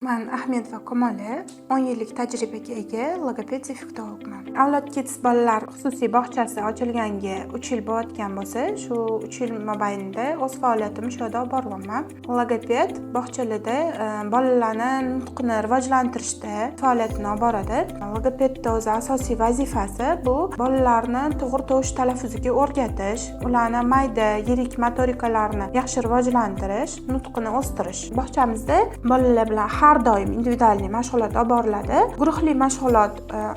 Man Ahmedova Kamola, 10 yillik tajribaga ega logoped defektologman. Avlod Kids bolalar xususiy bog'chasi ochilganiga 3 yil bo'layotgan bo'lsa, shu 3 yil mobaynida o'z faoliyatimni shu yerda olib boryapman. Logoped bog'chalarda bolalarni nutqini rivojlantirishda faoliyatini olib boradi. Logopedni o'zi asosiy vazifasi bu bolalarni to'g'ri tovush talaffuziga o'rgatish, ularni mayda, yirik motorikalarini yaxshi rivojlantirish, nutqini o'stirish. Bog'chamizda bolalar bilan har doim индивидуальный mashg'ulot olib boriladi. Guruhli mashg'ulot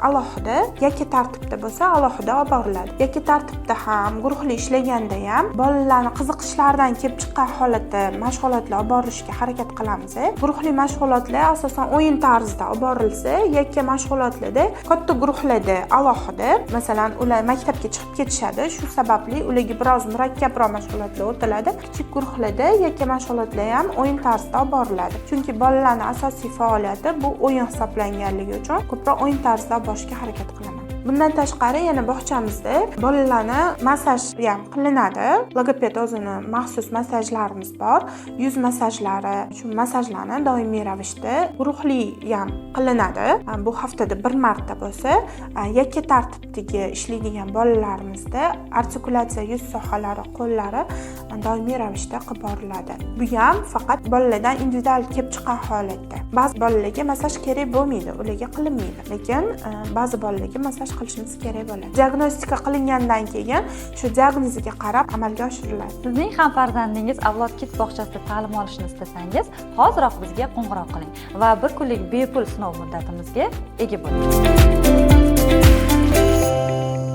alohida, yakka tartibda bo'lsa, alohida olib boriladi. Yakka tartibda ham, guruhli ishlaganda ham bolalarni qiziqishlaridan kelib chiqqan holatda mashg'ulotlar olib borishga harakat qilamiz. Guruhli mashg'ulotlar asosan o'yin tarzida olib borilsa, yakka mashg'ulotlarda katta guruhlarda alohida, masalan, ular maktabga chiqib ketishadi, shu sababli ularga biroz murakkabroq mashg'ulotlar o'tiladi. Kichik guruhlarda yakka mashg'ulotlar ham o'yin tarzida olib boriladi. Chunki bolalarni asosiy faoliyati bu o'yin hisoblanganligi uchun ko'proq o'yin tarzida olib borishga harakat qilaman. Bundan tashqari, yana bog'chamizda bolalarni massaj ham qilinadi. Logoped o'zini maxsus massajlarimiz bor. Yuz massajlari, shu massajlarni doimiy ravishda guruhli ham qilinadi. Bu haftada bir marta bo'lsa, yakka tartibdagi ishlaydigan bolalarimizda artikulyatsiya, yuz sohalari, qo'llari doimiy ravishda qilib boriladi. Bu ham faqat bolalardan individual kelib chiqqan holatda. Ba'zi bolalarga massaj kerak bo'lmaydi, ularga qilinmaydi. Lekin ba'zi bolalarga massaj qilishimiz kerak bo'ladi. Diagnostika qilingandan keyin shu diagnoziga qarab amalga oshiriladi. Sizning ham farzandingiz Avlod Kids bog'chasida ta'lim olishini istasangiz, hoziroq bizga qo'ng'iroq qiling va bir kunlik bepul sinov muddatimizga ega bo'ling.